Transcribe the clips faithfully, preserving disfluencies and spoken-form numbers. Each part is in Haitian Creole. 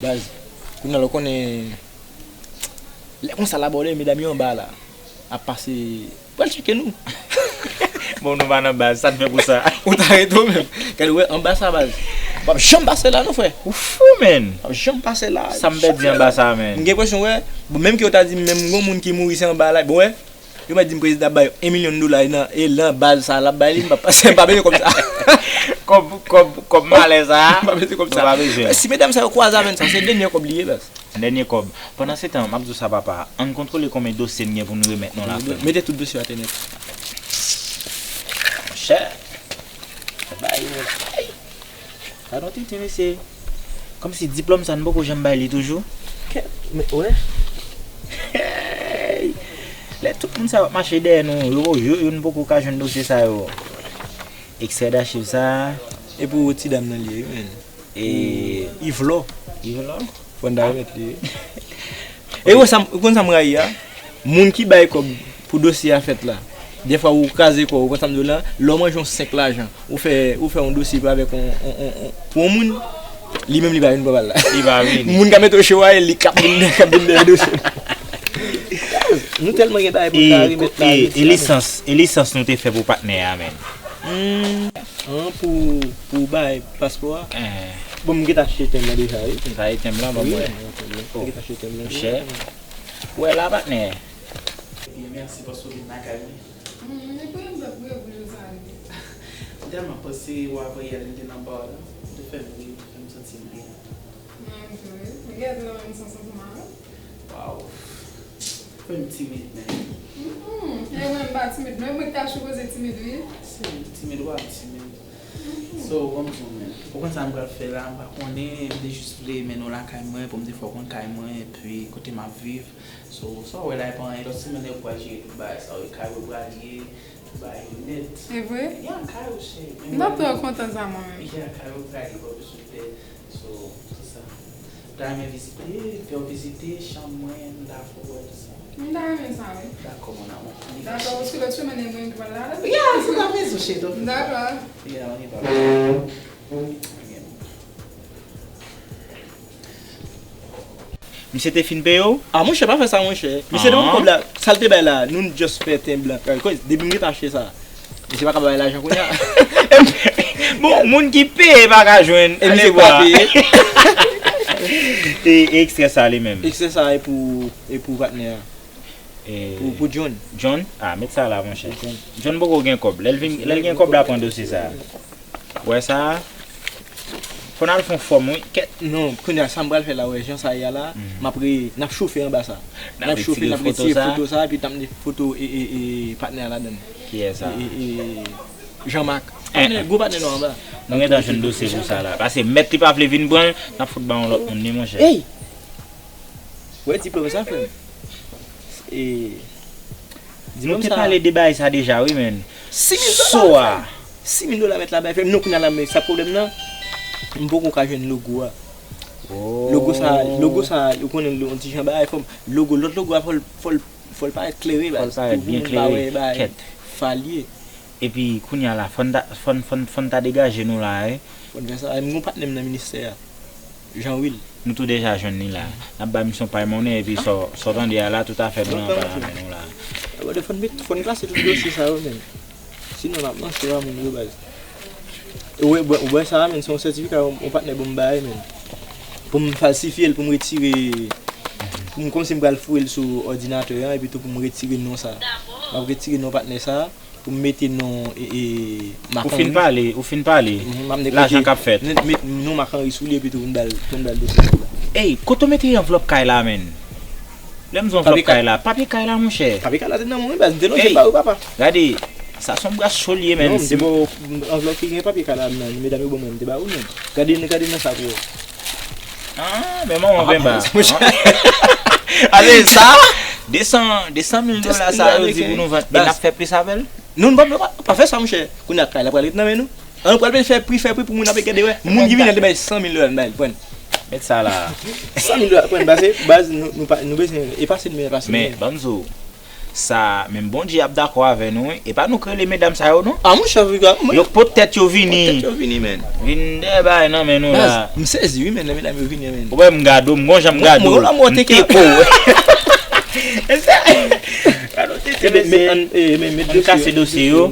Baz, kounye a la, ou konnen, lè konsa la, bòlè, medam yo anba la ap pase, pral tcheke nou. Bon, nou pa nan baz, sa n fè pou sa? Ou ta rete ou menm. Gade, wè, anba sa, baz. W ap janm pase la, non, frè. Ou fou, menn. W ap janm pase la. Sa m pèdi anba sa, menn. M gen enpresyon, wè, bon, menm ke yo ta di, menm gon moun ki mouri, se anba la, bon, wè, yo mèt di m prezidan ap bay yon milyon dola, e nan, e nan baz sa, l ap bay li, m pa pase, m pa bezwen kòb sa. Kòb, kòb, kòb malè sa, m pa bezwen kòb sa. M pa bezwen. Si medam sa yo kwaze avè n sa, se dènye kòb li ye, baz. Dènye kòb. Pandan se tan, m ap di w sa, papa. Ann kontwole konbyen dosye n gen pou n remèt nou la, frè m. Mete tout dosye atè nèt. Monchè. Bay, bay. Gadon tenten, mesye. Kòmsi diplòm sa, n poko janm bay li toujou. Kèt, men, wè. Lè tout moun sa yo ap mache dèyè nou, yo, yo, yo, n poko ka jwenn dosye sa yo. Ekstrè dachiv sa. E pou ti dam nan li ye, wi, menn. E Ivlò. Ivlò? Fò n ta remèt li. E ou sa, ou konn sa m rayi a? Moun ki bay kòb pou dosye a fèt la. Dèfwa ou kraze kò w, ou konn sa m di w la, lè w manje yon senk lajan, ou fè, ou fè yon dosye pou avèk yon, yon, yon, yon, pou yon moun, li menm li pa vin pran pa l la. Li pa vini. Moun ka mete w cho a, e li k ap vin, k ap vin dèyè dosye. Nou tèlman gen bagay pou n ta remèt la, e, e lisans, e lisans nou te fè pou patnè a, menn. Hmm, an pou, pou bay paspò a. Eh. Bon, m gentan achte tenm nan deja, wi. Sa e tenm lan, ban mwen. M gentan achte tenm nan deja. Chè. Wè la, patnè. Ebyen, mèsi paske w vin lakay mwen. Hmm, e pou yon zòt vre pou jou sa rive. M tèlman panse w apre yè lè n te nan ba w la. Ou te fè m ri, ou te fè m santi m byen. Mwen menm tou, wi. Gade nan menm sans ansanm avè m. Waw. Fè m timid, men. Mm-mm. E mwen, m pa timid. Mwen, mwen ki ta sipoze timid, wi. Si, timid, w ap timid. Mm-mm. So, ban m di w, men. Ou konn sa m pral fè la, m pa konnen, m te jis vle mennen w lakay mwen, pou m te fè w konn kay mwen, epi kote m ap viv. So, sa w wè la, e pa anyen, lòt semèn, yo pral jere tout bagay sa yo, e kay yo pral ye, tout bagay yo nèt. E vre? Ya, kay yo, cheri. M t ap twò kontan sa, mwen menm. Ya, kay yo pral ye, pa bezwen pè. So, se sa. M ta renmen vizite, fè w vizite chanm mwen, m ta fè w wè tout sa. M ta renmen sa, wi. Dakò, mon amour. Dakò, paske lòt semèn, e mwen ki pral la. Ya, se ta mezon, cheri, donk. Dakò. Ya, on y va. Ok. Misye te fin peye w? Ah, monchè, pa fè sa, monchè. Misye te ban m kòb la, sa l te bay la, nou just fè tenm lan. Depi m gentan achte sa. Misye pa ka bay lajan kounye a. Bon, moun ki peye pa ka jwenn. E misye pa peye. E, e ekstrè sa li menm. Ekstrè sa e pou, e pou patnè a. Pou, pou John. John? Ah, met sa la, monchè. John poko gen kòb. Lè l vin, lè l gen kòb la, pran dosye sa. Ou wè sa? Fò n al fè yon fòm, wi. Kèt. Non, kounye a, sa m pral fè la, wè, jan sa ye a la, m ap re-, n ap chofe anba sa. N ap chofe, n ap retire foto sa, epi n ap met foto, e, e, e, patnè a ladann. Kiyès sa? E, e, e, Jean Marc. Patnè, gwo patnè nou anba. Nou gentan jwenn dosye pou sa la. Paske mèt li pa vle vin pran l, n ap fout ba yon lòt moun li, monchè. Ey! Wè diplòm sa, frè m. E, nou te pale de bagay sa deja, wi, men. Sis mil dola, frè m. Sis mil dola mèt la bay, frè m. Non, kounye a la, men sa pwoblèm nan. M poko ka jwenn logo a. Logo sa, logo sa, ou konnen, yon ti jan bagay, fò m, logo, lòt logo a, fò l, fò l, fò l parèt klere, baz. Fò l parèt byen klere. Pou moun pa wè bagay fa l ye. Epi, kounye a la, fò n ta, fò n, fò n, fò n ta degaje nou la, wi. Fò n fè sa. M gon patnè m nan ministè a. Jean Will. Nou tou deja jwenn li la. N ap ba misye yon pay monnen, epi sa w, sa w tande a la, toutafè nou nan pay la men nou la. Brother, fò n met, fò n klase tout dosye sa yo, men. Sinon, n ap nan cho a moun yo, baz. Ou wè, ou wè sa a, men, se yon sètifika yon, yon patnè ban m bay, men. Pou m falsifye l, pou m retire, pou m kòmsi m pral foure l sou òdinatè an, epi tou pou m retire non sa. M ap retire non patnè sa. Pou m mete non, e, e, Ou fin pale, ou fin pale. Lajan k ap fèt. Met non Marc Henry sou li epi tou pou n ba l, pou n ba l dosye sa. Ey, kote w mete anvlòp kay la, menn? Lè m di anvlòp kay la, papye kay la, monchè. Papye kay la te nan men w, wi, baz, m te lonje ba ou, papa. Gade, sa se yon bras cho l ye, menn. Non, m te ba w anvlòp ki gen papye kay la nan, medam yo ban mwen, m te ba ou, menn. Gade, gade nan sa pou w. Ah, men manman Pemba. Ase sa, de san, de san mil dola sa yo di pou nou vann, e n ap fè plis avè l? Non, nou pa, pa, pa fè sa, monchè. Kounye a, kay la pral ret nan men nou. An, nou pral fè pri, fè pri pou moun ap gade, wè. Moun ki vini, al te bay san mil dola, n bay l, pran. Met sa la. San mil dola, pran, pase, baz, nou, nou pa, nou bezwen, e pase nou, e pase nou. Men, ban m di w, Sa, menm Bondye ap dakò avè nou, wi. E pa nou k rele medam sa yo, non. A, monchè, wi, mwen. Yo k pot tèt yo vini. Pot tèt yo vini, men. Vin dèyè bagay nan men nou la. Baz, m sezi, wi, men, lè medam yo vini, men. Ou wè m gade w, m gon jan m gade w. M teke w. Gade w teke, mesye. Ann kase dosye yo,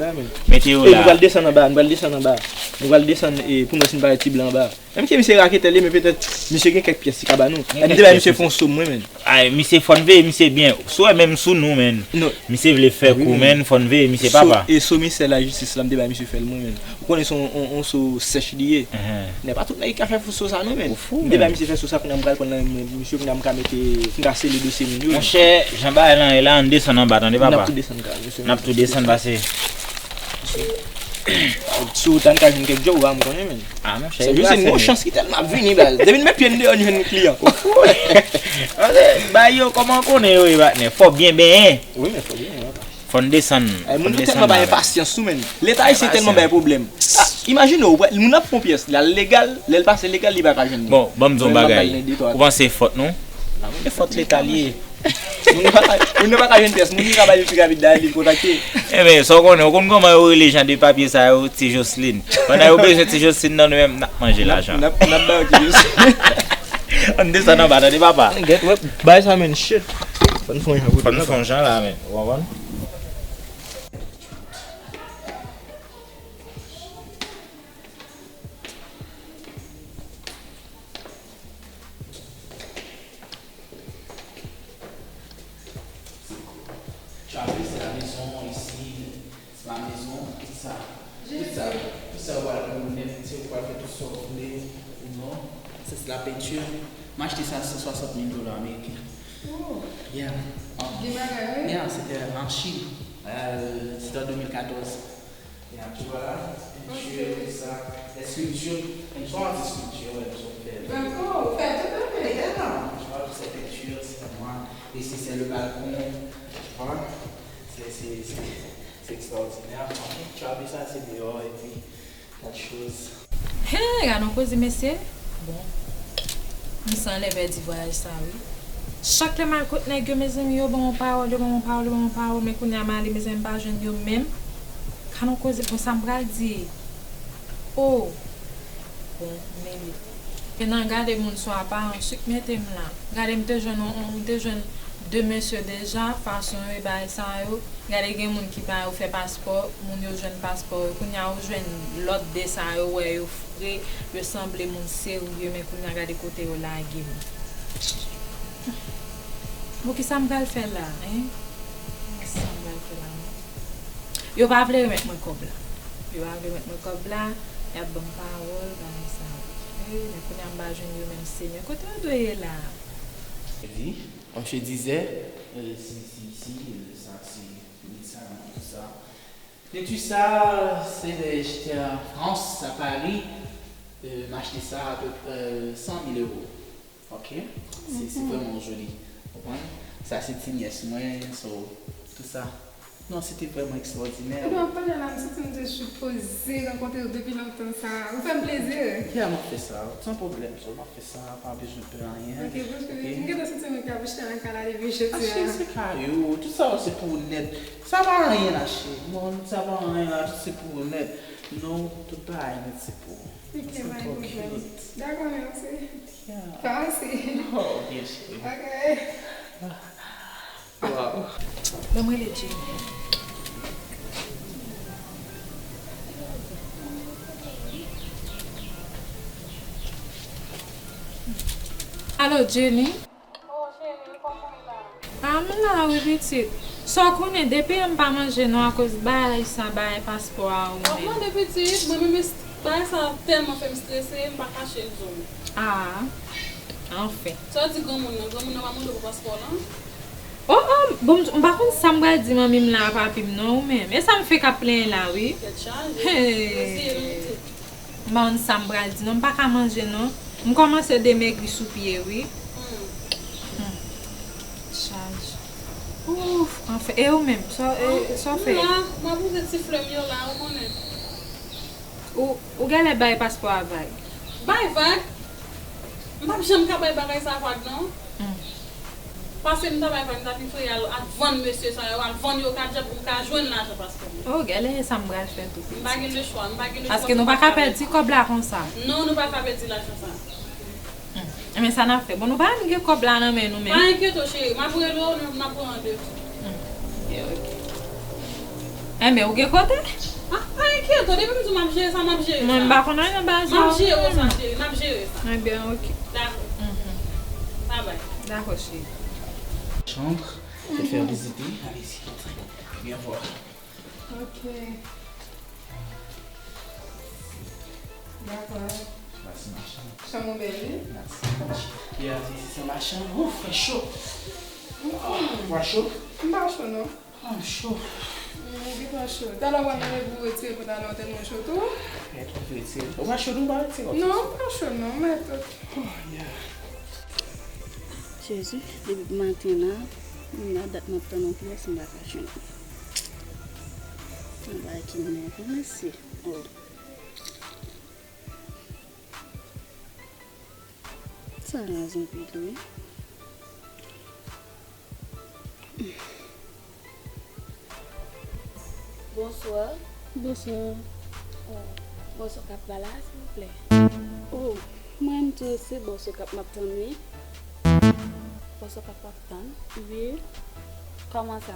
mete yo la. Nou pral desann anba, nou pral desann anba. Nou pral desann, e, pou nou si n pa wè ti blan anba. Menm ke misye raketè li, men petèt misye gen kèk pyès li ka ba nou. M te bay misye fon so mwen, men. Ay, misye fò n veye misye byen. Si w wè menm sou nou, men. Misye vle fè kou, men, fò n veye misye, papa. E so ministè lajistis la, m te bay misye fè l mwen, men. Ou konnen se yon, yon, yon so sèch li ye. Nè pa tout nèg ki ka fè so sa non, men. M te bay misye fè so sa, kounye a m pral pran nan men misye, kounye a m ka mete, m ka sele dosye moun yo. Monchè, jan bagay lan ye la, ann desann anba, tande, papa. N ap tou desann, ka, mesye. N ap tou desann, pase. Si w ta n ka jwenn kèk djòb, ou pa m konnen, men. A, monchè, se jis yon bon chans ki tèlman ap vini, baz. Depi n met pye n deyò, n jwenn kliyan. Ou fou. Pase, bay yo, kòman w konnen yo ye, patnè? Fò w byen benyen. Wi, men fò w byen benyen, papa. Fò n desann. Ay, moun yo tèlman bay enpasyans tou, men. Leta ayisyen tèlman bay pwoblèm. A, imajine w, moun ap pran pyès, l al legal, lè l pase legal, li pa ka jwenn li. Bon, ban m di w yon bagay. Ou panse e fòt nou? E fòt leta l ye. Moun nan pa ka, moun nan pa ka jwenn pyès, moun ki ka ba li pi rapid la, li kontakte. Enben, sa w konnen, ou konn kòman yo rele jan de papye sa yo, Ti Joslin. Pandan yo bezwen Ti Joslin nan, nou menm, n ap manje lajan. N ap, n ap ba yo Ti Joslin. Ann desann anba, tande, papa. Gèt, wè, bay sa, men, shit. Fò n fè yon jan pou fè yon jan la, men. Ou konprann? Charlie, c'est la maison ici. C'est ma maison. Tout ça. Tout ça. Tout ça, ou pral rekonèt, se ou pral fè tout sa ou vle ou non. Ça, c'est la peinture. M achte sa san swasant mil dola ameriken. Oh. Yeah. Gen bagay, wi. Yeah, c'était en Chine. Euh, c'était en deux mille quatorze. Ya, tu vois là, peinture, tout ça. Les sculptures, ils sont en sculpture, ouais, ils sont faits. Dakò, ou fè tout, wi. Yeah, tu vois, toutes ces peintures, c'est à moi. Ici, c'est le balcon, tu vois. C'est, c'est, c'est, c'est extraordinaire. Franchement, tu as vu ça, c'est dehors, et puis, quatre choses. Hen, gade yon koze, mesye. Bon. M sanble pèdi vwayaj sa, wi. Chak lè m al kot nèg yo, mezanmi, yo ban m yon pawòl, yo ban m yon pawòl, yo ban m yon pawòl, men kounye a m ale, mezanmi, m pa jwenn yo menm. Gade yon koze, bon, sa m pral di? Oh! Bon, m mele. Gen nan gade moun sou aparans, wi k mete m la. Gade, m te jwenn yon, yon, m te jwenn de mesye deja, fason yo e bagay sa yo. Gade, gen moun ki pa yo fè paspò, moun yo jwenn paspò yo. Kounye a, ou jwenn lòt de sa yo, wè yo fre, yo sanble moun serye, men kounye a, gade kote yo lage m. Bon, kisa m pral fè la, en? Kisa m pral fè la, non? Yo pa vle remèt mwen kòb la. Yo pa vle remèt mwen kòb la, y ap ban m pawòl, bagay sa yo. Eh, men kounye a, m pa jwenn yo menm, Senyè. Kote yo dwe ye la? Di, comme je disais, euh, c'est, c'est ici, euh, ça, c'est tout ça, tout ça. Et tout ça, c'est, j'étais en France, à Paris, euh, m achte sa à peu près, euh, cent mille euros. Ok? C'est, c'est vraiment joli. Ou konprann? Sa se ti nyès mwen, so, tout ça. Non, c'était vraiment extraordinaire. Ou wè, pandan la, m santi m te sipoze rankontre w depi lontan sa. Ou fè m plezi. Yeah, m ap fè sa. San pwoblèm, so, m ap fè sa, pa bezwen pè anyen. Ok, paske m gentan santi mwen ka bouche nan kay la depi jodi a. Achte se kay ou, tout sa se pou ou nèt. Sa pa anyen, achte. Non, sa pa anyen, achte se pou ou nèt. Non, tout bagay nèt se pou ou. Ok, pa gen pwoblèm. Dakò, mèsi. Yeah. Pase. Oh, byen cheri. Ok. Wow. Ban mwen rele Jenny. Alo, Jenny? Oh, cheri, kòman w ye la? Ah, m la wi, pitit. Sa w konnen, depi yè m pa manje non akoz bagay sa, bagay paspò a ou menm. W ap mande, pitit, mwen menm, bagay sa tèlman fè m strese, m pa kache l di w. Ah, anfen. Sa w di granmoun nan? Granmoun nan pa mande w pou paspò w lan? Oh, oh, bon, m pa konn sa m pral di manmi m lan a papi m non, ou menm. E sa m fè k ap plenyen la, wi. Tèt chaje. Hey. Yo siye non, pitit. M pa konn sa m pral di non, m pa ka manje non. M kòmanse demegri sou pye, wi. Hmm. Chaj. Ouf, anfen, e ou menm, sa, e, sa w fè? M la, m ap wouze ti flè m yo la, ou konnen. Ou, ou genlè bay paspò a vag. Bay vag? M p ap janm ka bay bagay sa vag non. Hmm. Pase m ta bay pa m ta prefere al, al vann mesye sa yo, al vann yo kadjak pou m ka jwenn lajan paspò m. Oh, gade sa m pral fè tou, pitit. M pa gen lechwa, m pa gen lechwa. Paske nou pa ka pèdi kòb la konsa. Non, nou pa ka pèdi lajan sa. Hmm. Men sa n ap fè? Bon, nou pa menm gen kòb la nan men nou menm. Pa enkyete w, cheri. M ap rele w, n ap pran randevou. Hmm. Ok, ok. Enben, ou gen kote? Ah, pa enkyete w, depi m di w m ap jere sa, m ap jere sa. Mwen, m pa konn anyen nan bagay sa. M ap jere w sa, cheri, m ap jere sa. Enben, ok. Dakò. Mhm. Babay. Dakò, cheri. Chambre, je vais te faire visiter. Allez-y, entrez. Viens voir. Ok. Dakò. Voici ma chambre. Chanm ou bèl, wi. Merci. Pierre, ici c'est ma chambre. Ouf, fè cho. Mm. Fè cho? M pa cho, non. Ah, cho. Mm, ou gentan cho. Talè w wè m leve pou retire pantalon an tèlman cho tou. Mèt, ou retire. Ou pa cho, nou pa retire. Non, m pa cho, non, mèt. Oh, yeah. Jezi, depi maten la, m nan dat m ap tann yon pyès, m pa ka jwenn. Yon bagay ki nève m, mesye. Oh. Sa raz anpil, wi. Bonswa. Bonswa. Oh, Bòs Okap pa la, silvouplè? Oh, mwen menm tou, se Bòs Okap m ap tann, wi. Bòs Okap w ap tann? Wi. Kòman sa?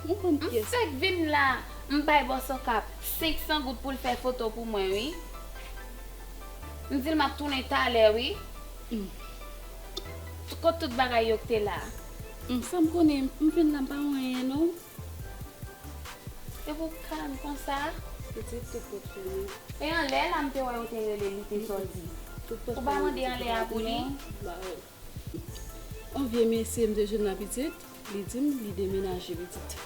Ou konn m pyès. Fèk vin la, m bay Bòs Okap senk san goud pou l fè foto pou mwen, wi. M di l m ap tounen talè, wi. Mm. Kot tout bagay yo k te la? Mm, sa m konnen, m vin la, m pa wè anyen, non. Epi w kalm konsa? Pitit, tout pòt fèmen. E anlè la, m te wè yo te rele, li te sòti. Tout pòt fèmen. Ou pa mande anlè a pou li? Non, m pa wè. Yon vye mesye m te jwenn la, pitit, li di m li demenaje, pitit.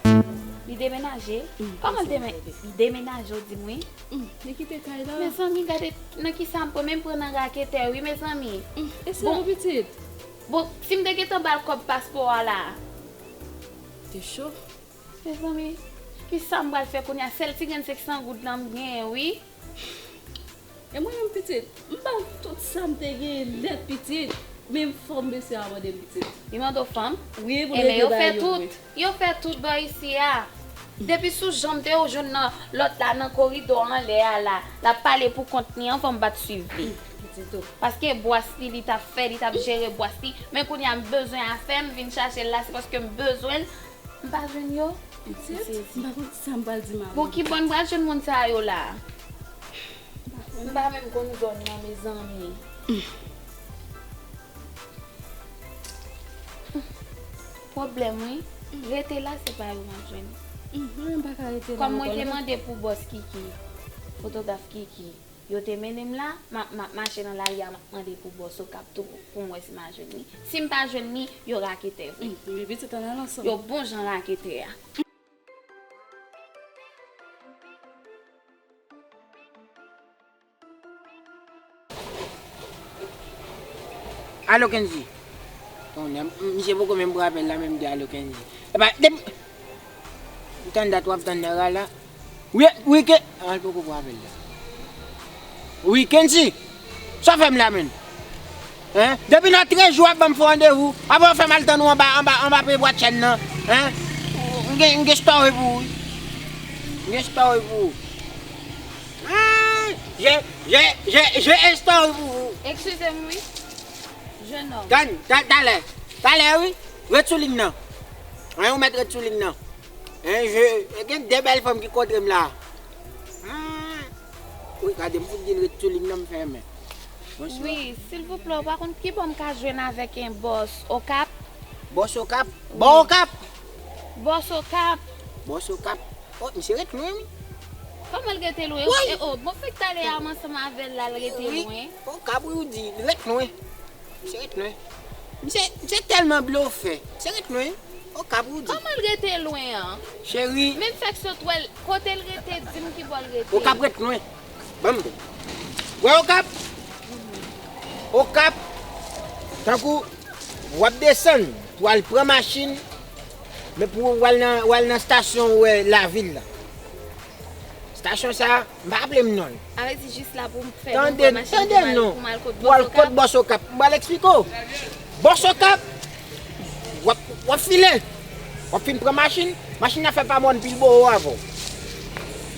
Li demenaje? Mm, kòman l deme-, li demenaje, w di m wi? Mm, li kite kay la. Mezanmi, gade nan kisa m pran, men m pran nan raketè wi, mezanmi. Mm, e sa wi, pitit. Bon, si m te gentan ba l kòb paspò a la. Te cho. Mezanmi, kisa m pral fè kounye a? Sèl ti grenn senk san goud lan m genyen wi. E mwen menm pitit, m ba l tout sa m te genyen nèt pitit, menm fanm mesye a mande m pitit. Li mande w fanm? Wi, pou l ede bagay yo pou mwen. Enben yo fè tout, yo fè tout bò isi a. Depi sou jan m te wè w jwenn nan lòt la nan koridò anlè a la, l ap pale pou kont li anvan m pa t swiv li. Pitit o. Paske bwas li, li t ap fè, li t ap jere bwas li. Men kounye a m bezwen afè m, vin chache l la, se paske m bezwen l. M pa jwenn yo. Pitit, m pa konn sa m pral di manman. Bon, ki bò n pral jwenn moun sa yo la? M pa menm konn zòn nan, mezanmi. Pwoblèm, wi. Rete la, se pa yo m ap jwenn. Mwen menm pa ka rete la ankò. Kòm mwen te mande pou bòs Kiki, fotograf Kiki, yo te mennen m la, m ap, m ap mache nan lari a, m ap mande pou bòs Okap tou, pou m wè si m a jwenn li. Si m pa jwenn li, yo raketè vre. Wi, pitit, ann al ansanm. Yo bon jan raketè a. Alo, Kenji. Tonnè, m, misye poko menm pran apèl la, men m di alo, Kenji. Epa, depi, m tann dat w ap tann nèg la la. Wi, wi, Ke-, a, l poko pran apèl la. Wi, Kenji. Sa w fè m la, menn? Hein? Depi nan trèz jou w ap ban m fo randevou, apre w fè m al tann ou anba, anba, anba pye bwa chèn nan. Hein? M gen, m gen story pou ou wi. M gen story pou ou. Ah, j'ai, j'ai, j'ai, j'ai un story pou ou. Excusez-moi, wi. Jeune homme. Tann, ta-, talè. Talè, wi. Ret sou liy nan. Hein, ou mèt ret sou liy nan. Hein, je, gen de bèl fanm ki kontre m la. Ah. Wi, gade m fout di l ret sou liy nan, m fèmen. Bonswa. Wi, silvouplè, ou pa konn ki bò m ka jwenn avèk en bòs Okap? Bòs Okap? Wi. Bò Okap? Bòs Okap. Bòs Okap? Oh, misye ret lwen, wi. Kòman l rete lwen? Wi. E, oh, bon, fèk talè a m ansanm avè l la, l rete lwen. Wi. Okap, wi, ou di, l ret lwen. Misye ret lwen. Misye, misye tèlman blofè. Misye ret lwen. Okap ou di. Kòman l rete lwen an? Cheri. Men m fèk sot wè l. Kote l rete, di m ki bò l rete. Okap ret lwen. Ban m di. Wè Okap? Okap. Tankou w ap desann pou al pran machin, men pou w al nan, w al nan estasyon, wè, lavil la. Estasyon sa a, m pa raple m non l. A vle di jis la pou m fè yon machin pou m al, pou m al kot bòs Okap. Tande, tande non. Pou al kot bòs Okap. M pral eksplike w. Bòs Okap, w ap, w ap file. W ap fin pran machin, machin nan fè pa mòn pil boro avè w.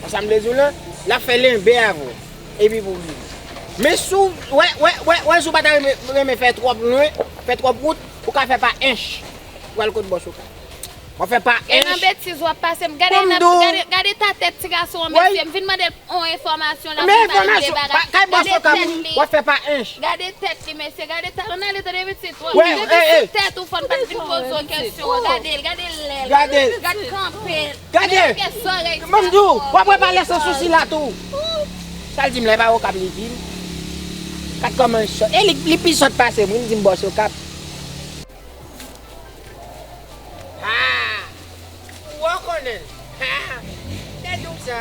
Konsa m vle di w lan, l ap fè lenbe avè w. Epi pou w vini. Men si w, wè, wè, wè, wè, si w pa ta renmen, renmen fè twòp lwen, fè twòp wout, ou ka fè pa ench. Ou al kot Bòs Okap. W ap fè pa ench. E nan betiz w ap pase m. Gade, gade, gade ta tèt ti gason an, mesye. M vin mande l yon enfòmasyon, l ap vin pale m de bagay. Gade tèt li. W ap fè pa ench. Gade tèt li, mesye. Gade ta, ann ale tande pitit. Depi sou tèt ou fò n pa t vin poze w kesyon. Gade l, gade lè l. Gade kanpe l. Gade. Gade zòrèy. M di w, w ap repale san sousi la tou. Sa l di m la, e pa Okap li di m. Gad kòman l sòt. E li, li pi sòt pase m, wi, li di m Bòs Okap. Ha! Ou konnen l. Ha! Te di w sa.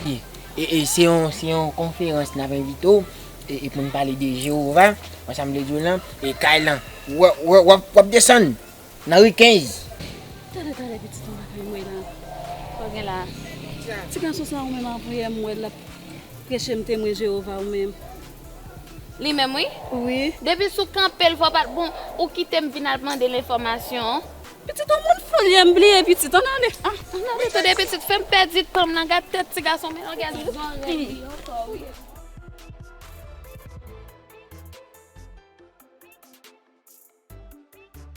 E, e, e se yon, se yon konferans n ap envite w, e, e pou n pale de Jewova, ansanm de Dye lan, e kay lan. W, w, w ap, w ap desann nan ri kenz. Tande, tande, pitit mwen lakay mwen la. Sa w gen la? Ti gason sa ou menm ap voye m wè l ap preche m temwen Jewova ou menm. Li menm, wi? Wi. Depi sou kanpe l, fò pa t bon, ou kite m vin al mande l enfòmasyon. Pitit, yon moun fou, li, m bliye, pitit, ann ale. Ah, ann ale, tande, pitit, fè m pèdi tan m nan, gad tèt ti gason, men yon gad zòrèy li ankò, wi.